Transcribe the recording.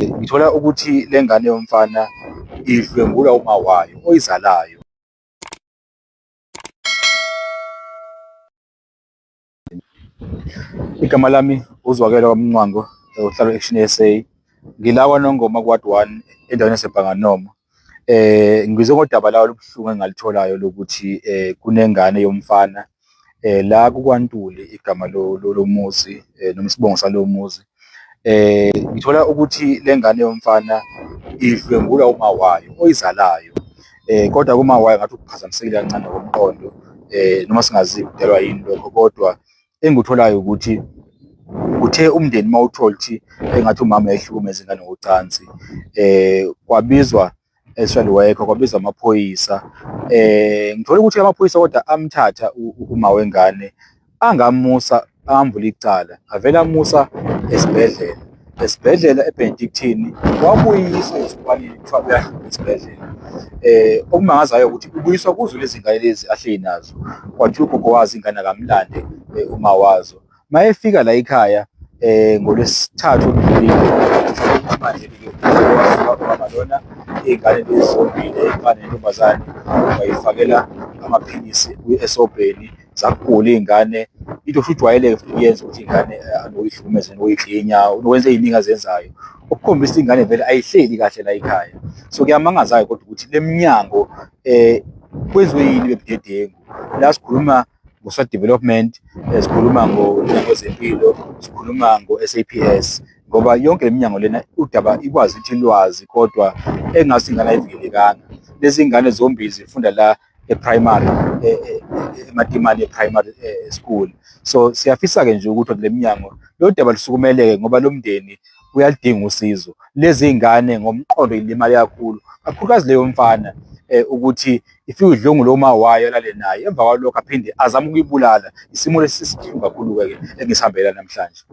Ngithola ukuthi le ngane yomfana idlwengulwa uma wayo oyizalayo. Igama lami uZwakele kwaMncwango, uhlalo Action SA. Ngila kwaNongoma ku-ward 1 endaweni yaseBhanganoma. Ngizwe ngodaba lawo olubuhlungu engalitholayo lokuthi kunengane yomfana la kukwaNtuli igama lomuzi noma isibongo salowo muzi. Ngithola ukuthi le ngane yomfana idlwengulwa uma wayo oyizalayo. Kodwa kuma wayo ngathi uphazamisekile kancane ngokomqondo noma singazi kudalwa yini lokho, kodwa engikutholayo ukuthi uthe umndeni mawuthola ukuthi engathi umama uyayihlukumeza ingane ngocansi, kwabizwa social worker, kwabizwa amaphoyisa. Ngithole ukuthi amaphoyisa kodwa amthatha uma wengane angamusa, amvula icala, avele amusa esibhedlela. Esibhedlela eBenedictine wabuyiswa ezinkwaneni, kuthiwa uyahlupha esibhedlela. Okumangazayo ukuthi ubuyiswa kuzo lezi ngane lezi ahleli nazo, kwathiwa ugogo wazo ingane akamlande uma wazo. Mayefika la ekhaya ngoLwesithathu oludlulile, manje-ke wasuka umama lona iy'ngane lezi zombili, umfana nentombazane, wayifakela amaphilisi esobheni, zagula iy'ngane. Into futhi ijwayeleke futhi ukuyenza ukuthi iy'ngane anoyihlukumeza noyiklinya, nokwenza ey'ningi azenzayo. Okukhombisa ingane vele ayihleli kahle la ekhaya. So kuyamangaza-ke kodwa ukuthi le minyango kwenziwe yini bebudedengu. La sikhuluma ngo-social development, sikhuluma ngomnyango wezempilo, sikhuluma ngo-S_A_P_S ngoba yonke le minyango lena udaba ikwazi ukuthi ilwazi kodwa engase ingane ayivikelekanga. Lezi ngane zombili zifunda la e-primary, eMatimane Primary School. So siyafisa-ke nje ukuthi le minyango lolu daba lusukumeleke ngoba lo mndeni uyaludinga usizo. Lezi ngane ngomqondo ilimale kakhulu, kakhulukazi leyo mfana ukuthi ifike idlwengule uma wayo alale naye, emva kwalokho aphinde azame ukuyibulala. Isimo lesi sibuhlungu kakhulu-ke engisihambela namhlanje.